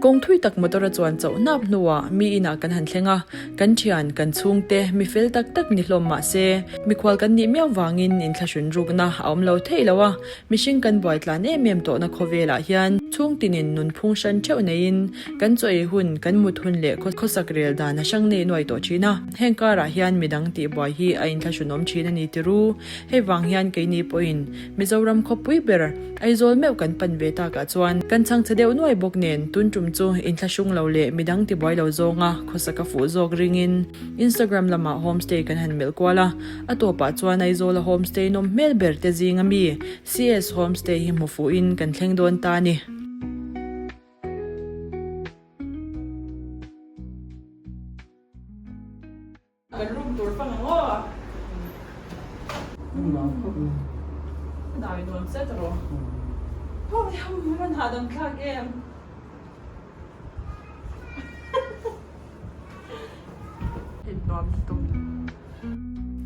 Kawng thui tak motor a chuan chauh hnap hnuah mi inah kan han thleng a, kan thian, kan chhungte, mi fel tak tak ni hlawm mah se, mikhual kan nih miau vangin inthlahrun rukna a awm lo theih lo a, mihring kan buai tlan em em tawhna khawvelah hian chhung tinin nunphung hran theuh neiin kan chaw ei hun, kan mut hun leh khawsak rel dan a hrang nei nuai tawh thin a, heng karah hian midang tihbuai hi a inthlahrunawm thin a ni tiru. Hei vang hian keini pawhin Mizoram khawpui ber Aizawl meuh kan pan ve takah chuan kan chhangchhe deuh nuai bawk nen tun tum chu inthlahrung lo leh midang tibuai lo zawnga khawsak a fuh zawk ringin Instagram lamah homestay kan han melh kual a, a tawpah chuan Aizawla homestay nawm hmel ber te zinga mi CS Homestay hi hmu fuhin kan thleng dawn ta a ni. Kan room tur fang ang aw. Dai nuam zet rawh. Ho hei rawn hahdam thlak em.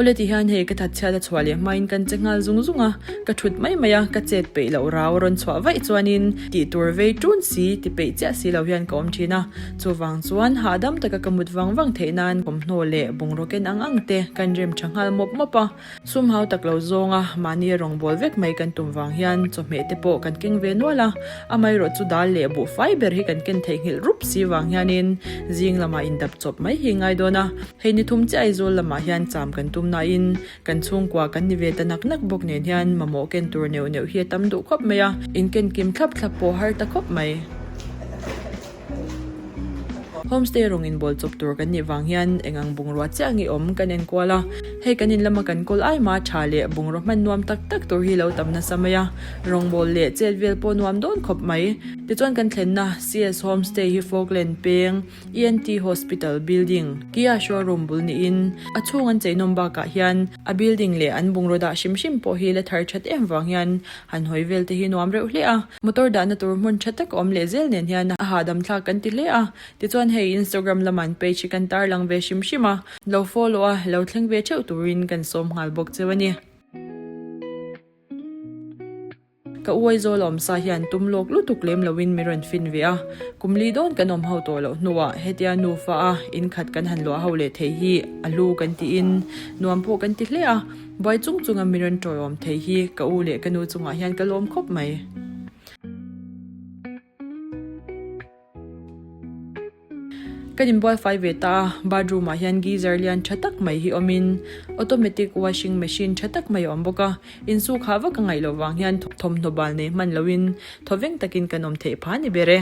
Awle ti hian hei ka that chhiat a chhuah leh hmain kan che nghal zung zung a, ka thut mai mai a, ka chet peih loh rau a rawn chhuah vaih chuanin tih tur vei tun si ti peih chiah si lo hian ka awm thin a. Chuvang chuan hahdam taka ka mut vang vang theih nan thawmhnaw leh bungraw ken ang ang te kan rem tha nghal mawp mawp a. Sum hau tak lo zawnga mahni rawngbâwl vek mai kan tum vang hian chawhmeh te pawh kan keng ve nual a, amaherawh chu dal leh buhfai ber hi kan ken theihnghilh rup si vang hianin zing lamah indap chawp mai hi ngai dawn a. Hei ni thum chiah Aizawl lamah hian cham kan tum nain Kan chhungkua kan ni ve ta nak nak bawk nen hian mamawh ken tur neuh neuh hi a tam duh khawp mai a, inken kim thlap thlap pawh har ta khawp mai. Homestay rawng inbawl chawp tur kan nih vang hian eng ang bungrua chiah nge awm kan en kual a, hei kan in lama kan kawl ai ma tha leh bungraw hman nuam tak tak tur hi lo tam nasa mai a, rawngbâwl leh chet vel pawh nuam dawn khawp mai. Tichuan kan thlenna CS Homestay hi Falkland peng, ENT Hospital building, Kia showroom bul niin a chhung an cheinawm bakah hian a building leh an bungraw dah hrim hrim pawh hi la thar that em vang hian han hawi vel te hi nuam reuh hle a. Motor dahna tur hmun tha tak a awm leh zel nen hian a hahdam thlak kan ti hle a. Tichuan hei Instagram lama an page hi kan tarlang ve hrim hrim a, lo follow a, lo thleng ve theuh turin kan sawm nghal bawk cheu a ni. Ka u Aizawl awm sa hian tum lawk lutuk lem loin mi rawn fin ve a, kum li dawn kan awm ho tawh loh hnuah hetia nufa a in khat kan han luah ho leh thei hi a hlu kan tiin nuam pawh kan ti hle a, buai chung chunga mi rawn tawiawm thei hi ka u leh ka nu chungah hian ka lawm khawp mai. Kan inbual fai ve ta a, bathroom ah hian geyser lian tha tak mai hi awmin automatic washing machine tha tak mai a awm bawk a, insuk hah vak a ngaih loh vang hian thawmhnaw bal nei hman loin thawveng takin kan awm theih phah a ni ber e.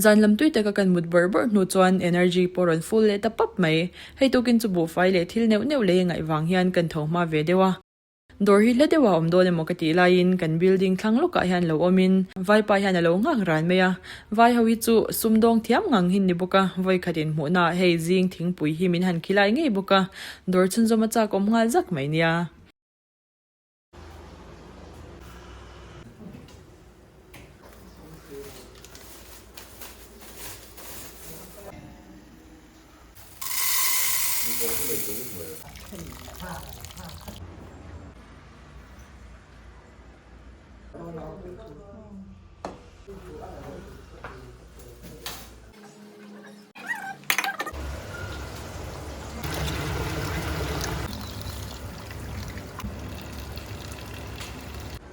Zan lam tui taka kan mut bawrh bawrh hnu chuan energy pawh rawn full leh ta pap mai, hei tukin chu buhfai leh thil neuh neuh lei a ngaih vang hian kan tho hma ve deuh a. Dawr hi hla deuh a awm dawn emaw ka tih laiin kan building thlang lawkah hian lo awmin vaipa hian a lo nghak ran mai a, vai ho hi chu sumdawng thiam ngang hi ni bawk a, vawikhat inhmuhna ah hei zing thingpui hi min han khilai ngei bawk a, dawr chhunzawm a chak awm nghal zak mai nia.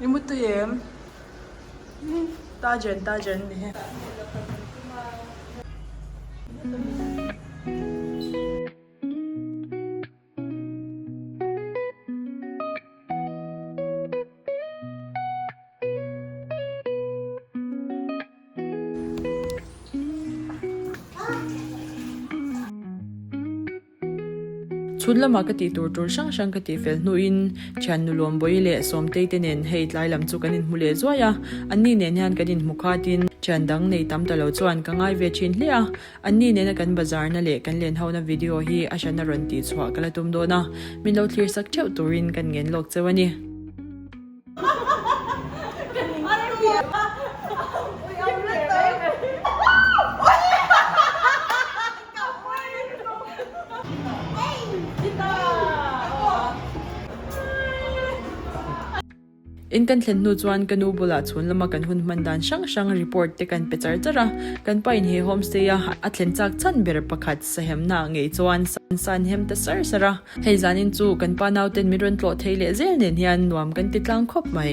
I mutui em? Tajen tajen ni hi. Chhun lamah ka tih tur tur hrang hrang ka tih fel hnuin thiannu Lawmbawi leh Sawmtei te nen hei tlai lam chu kan inhmu leh zuai a, anni nen hian kan inhmu khatin thian dang nei tam ta lo chuan ka ngai ve thin hle a, anni nena kan bazarna leh kan lenhona video hi a hran a rawn tih chhuah ka la tum dawn a, min lo thlir sak theuh turin kan ngen lawk cheu a ni. In kan thlen hnu chuan ka nu bulah chhun lama kan hun hman dan hrang hrang report te kan pe char char a, kan pa in he homestay a a thlen chak chhan ber pakhat sahemna ah ngei chuan san hem ta sar sar a, hei zanin chu kan pa nauten min rawn tlawh thei leh zel nen hian nuam kan ti tlang khawp mai.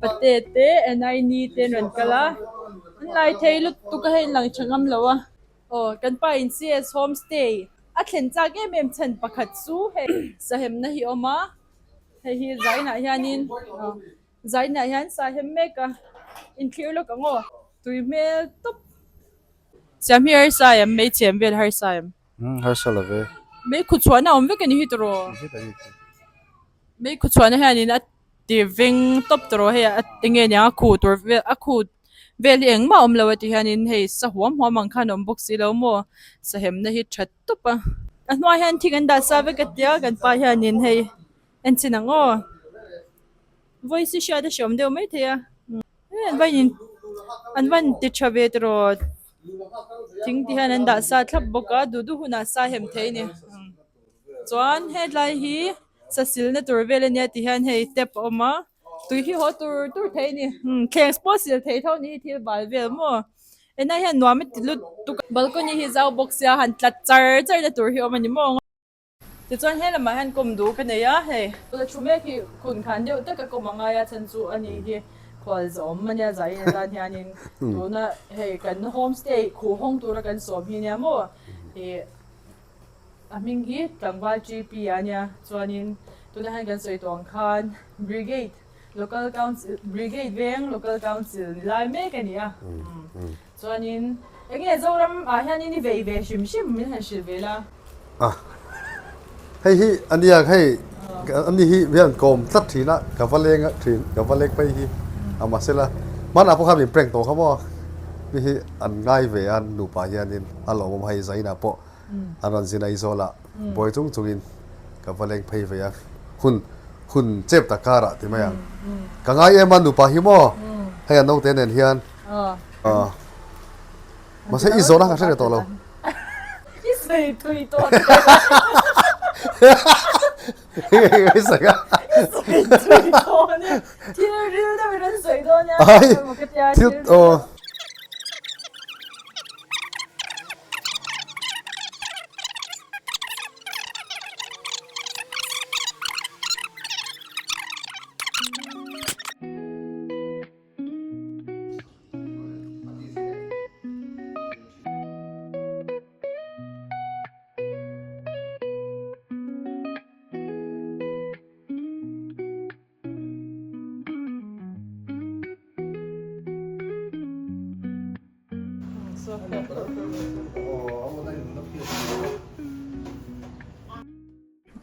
Pate te Enaini te an rawn kal a, an lai thei lutuk a hei an lang tha ngam lo a. Aw kan pa in CS homestay a thlen chak em em chhan pakhat chu hei sahemna hi a awm a. Hei hi zainah hianin zainah hian sa hem mek a inthlir lawk ang aw tui hmel tawp. Siam hi harsa em mei chhem vel harsa em? Umm harsa lo ve. Mei khu chhuahna awm vek a ni hi tawh. Mei khu chhuahna hianin a ti veng tawp tawh hei a enge niang a khu tur vel a khu vel hi engmah a awm lo a ti hianin hei sa huam huam ang khan a awm bawk si lo maw sahemna hi that tawp a. A hnuai hian thing an dah sa vek a tia kan pa hianin hei en chin ang aw voice hi hriat a hreawm deuh maithei a an va in an va in ti tha ve tiraw thing ti hian an dah sa thlap bawk a duh duh hunah sa hem thei a ni chuan hetlai hi sasilna tur vel ania ti hian hei step a awm a tui hi haw tur tur thei a ni thleng pawh sil thei tho a ni hi thil bal vel maw. Enai hian nuam a ti lutuk a, balcony hi zau bawk sia han tlat char char na tur hi awm a ni maw. Tichuan he lamah hian kawm duh ka nei a, hei la thu mek hi khun khan deuh taka kawm a ngai a chhan chu a ni hi khual zawm a nia zai atan hianin tuna hei kan homestay khuh hawng tura kan sawm hi nia maw ih a hming hi tlangval GP a nia chuanin tunah hian kan sawi tawh ang khan brigade Local Council, Brigade veng Local Council ni lai mek a ni a. Chuanin eng nge Zoram ah hianin i vei ve hrim hrim min han hrilh ve la. A, hei hi a nia hei ani hi hian kawm tlat thin a, ka va leng a thin, ka va leng phei hi a mahse la hmanah pawh khan min prank tawh kha maw, mi hi an ngai ve a nupa hianin a lawmawm hei Zaina pawh An rawn zin Aizawl ah buai chung chungin ka va leng phei ve a, hun hun chep tak karah ti mai ang. Ka ngai em a nupa hi maw hei a naute nen hian mahse i zawhna ka hre leh tawh lo. I sawi thui tawh I sawi a. I sawi thui tawh nia thil ril deuhin an sawi dawn nia. Ai thil aw.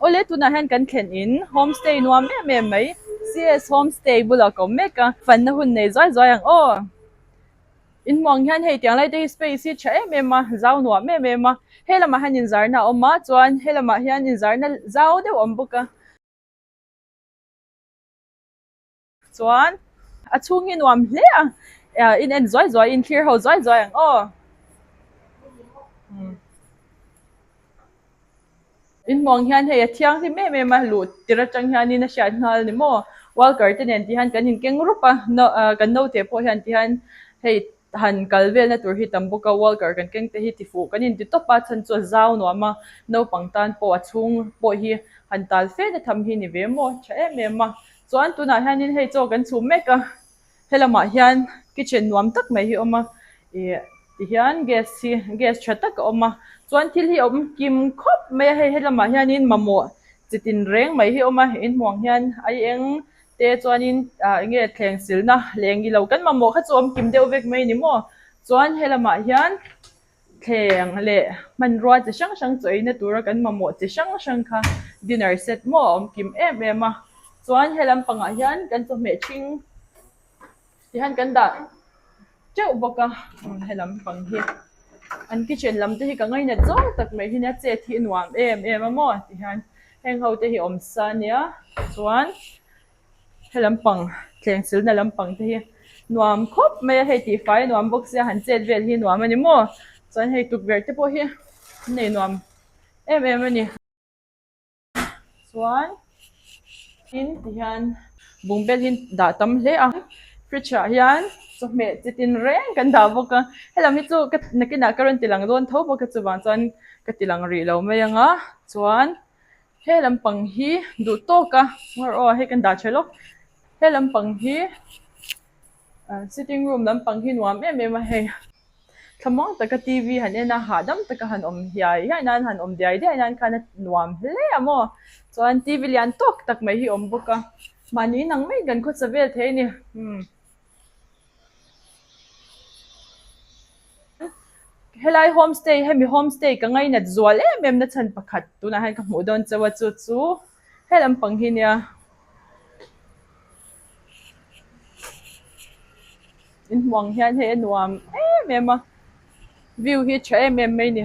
Awle tunah hian kan thlen in homestay nuam em em mai CS homestay bulah ka awm mek a fanna hun nei zuai zuai ang aw inhmuh ang hian hei tiang lai te hi space hi tha em em a zau nuam em em a he lamah hian inzarna a awm a chuan he lamah hian inzarna zau deuh a awm bawk a. Chuan a chhung hi nuam hle a, ah in en zuai zuai in thlir ho zuai zuai ang aw. In hmuh ang hian hei a thianghlim em em a, luh tir atang hianin a hriat nghal ni maw. Walker te nen tih hian kan inkeng rup a, kan naute pawh hian ti hian hei han kal velna tur hi tam bawk a, walker kan keng te hi tifuh kan inti tawp a, chhan chu a zau nuam a, naupang tan pawh a chhung pawh hi han tal fe na tham hi ni ve maw tha em em a, chuan tunah hianin hei chaw kan chhum mek a, helamah hian kitchen nuam tak mai hi a awm a, ih tihian gas hi gas tha tak a awm a, chuan thil hi a awm kim khawp mai a, hei helamah hianin mamawh chi tin reng mai hi a awm a, inhmuh ang hian ai eng te chuanin ah eng nge thleng silna leh eng ilo kan mamawh kha chu awm kim deuh vek mai ni maw chuan helamah hian thleng leh hmanrua chi hrang hrang chaw eina tura kan mamawh chi hrang hrang kha dinner set maw a awm kim em em a chuan helam pangah hian kan chawhmeh ṭhing Tihian kan dah teuh bawk a helam pang hi an kitchen lam te hi ka ngainat zawng tak mai hi nia chet hi a nuam em em a maw tihian heng ho te hi awm sa ania chuan helam pang thleng silna lampang te hi nuam khawp mai a hei tihfai a nuam bawk sia han chet vel hi nuam a ni maw chuan hei tukverh te pawh hi an nei nuam em em a ni. Chuan tin ti hian. Bungbel hi dah tam hle a, fridge ah hian chawhmeh chi tin reng kan dah bawk a, helam hi chu ka nakinah ka rawn ti lang dawn tho bawk a chuvang chuan ka ti lang rih lo mai ang a, chuan he lampang hi duh tawk a aw hei kan dah tha lawk, he lampang hi sitting room lampang hi nuam em em a hei. Thlamuang taka TV han en a, hahdam taka han awm hiai hiai nan, han awm diai diai nan khan a nuam hle a maw? Chuan TV lian tawk tak mai hi a awm bawk a, mahni nang mai kan khawsa vel thei a ni. Umm. Helai homestay, hemi homestay ka ngainat zual em em na chhan pakhat tunah hian ka hmuh dawn chauh a, chu chu he lampang hi nia. In hmuh ang hian hei a nuam em em a, view hi a tha em em mai a ni.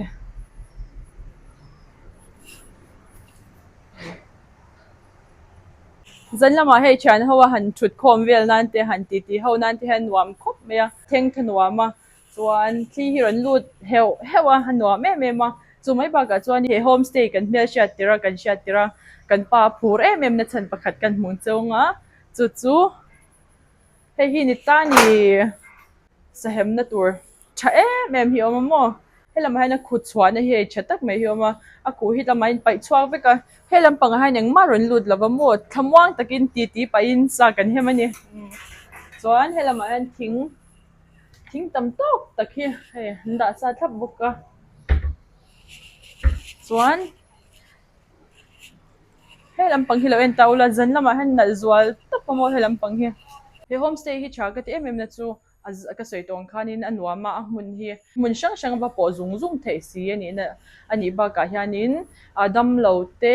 Zan lamah hei thian ho a han thut khawm vel nan te han titi ho nan te hian nuam khawp mai a, thleng kha nuam a chuan thli hi rawn lut heuh heuh a, a nuam em em a, chu mai bakah chuan he homestay kan hmelhriat tir a kan hriat tir a kan pa phur em em na chhan pakhat kan hmuh chhung a chu chu. Hei hi ni ta ni sahemna tur tha em em hi a awm a maw helamah hian a khut chhuahna hi hei tha tak mai hi a awm a a khuh hi lamah hian paih chhuak vek a he lampangah hian engmah rawn lut lo va maw thlamuang takin titi pahin sa kan hem a ni chuan helamah hian thing thing tam tawk tak hi hei an dah sa thlap bawk a chuan. He lampang hi lo en ta ula zan lamah hian nalh zual tawp a maw he lampang hi. He homestay hi tha ka ti em em na chu a ka sawi tawng khanin a nuam a a hmun hi hmun hrang hrang va pawh zung zung theih si a nih na a nih bakah hianin a damlo te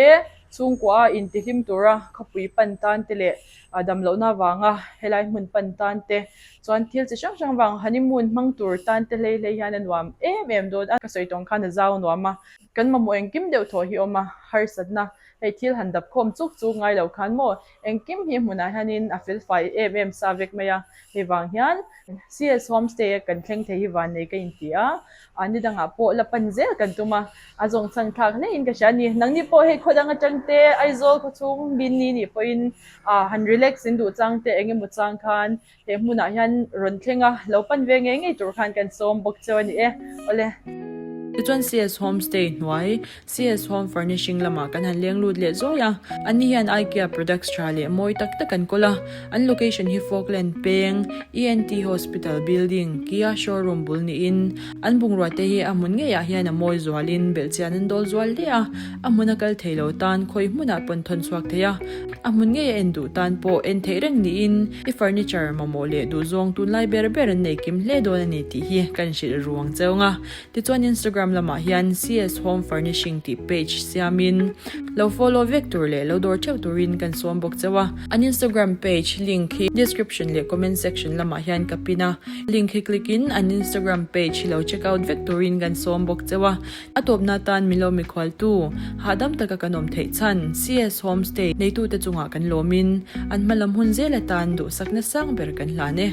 chhungkua a intihlim tura khawpui pan tan te leh a damlohna avanga helai hmun pan tan te chuan thil chi hrang hrang vang honeymoon hmang tur tan te hlei hlei hian a nuam em em dawn a ka sawi tawng khan a zau nuam a. Kan mamawh engkim deuh thaw hi awm a, harsatna hei thil han dap khawm chuk chuk ngai lo khan maw engkim hi hmunah hianin a fel fai em em sa vek mai a, hei vang hian CS Homestay a kan thleng thei hi vannei ka inti a, a ni dangah pawh la pan zel kan tum a, a zawng chhan thlak hle in ka hria a ni. Nangni pawh hei khaw dang atang te Aizawl khawchhung min ni nih pawhin han relax in duh chang te eng emaw chang khan He hmunah hian rawn thleng a, lo pan ve ngei ngei tur khan kan sawm bawk cheu a ni e. Awle. Tichuan CS Homestay hnuai, CS Home Furnishing lamah kan han leng lut leh zawi a. Anni hian Ikea products tha leh mawi tak tak an kawl a. An location hi Falkland peng, ENT Hospital building, Kia showroom bul niin an bungrua te hi a hmun ngeiah hian a mawi zualin belhchian an dawl zual hle a. A hmun a kal thei lo tan khawi hmunah pawn thawn chhuak thei a. A hmun ngei a en duh tan pawh en theih reng niin i furniture mamawh leh duhzawng tunlai ber ber an nei kim hle dawn a ni tih hi kan hrilh ru ang cheu nga. Tichuan Instagram lamah hian CS Home Furnishing tih page siamin lo follow vek tur leh lo dawr theuh turin kan sawm bawk cheu a. An Instagram page link hi description leh comment section lamah hian ka pin a, link hi click in an Instagram page hi lo check out vek turin kan sawm bawk cheu a. A tawpna tan min lo mikhualtu, hahdam taka kan awm theih chhan, CS Homestay neitute chungah kan lawmin, an hma lam hun zel atan duhsakna sang ber kan hlan e.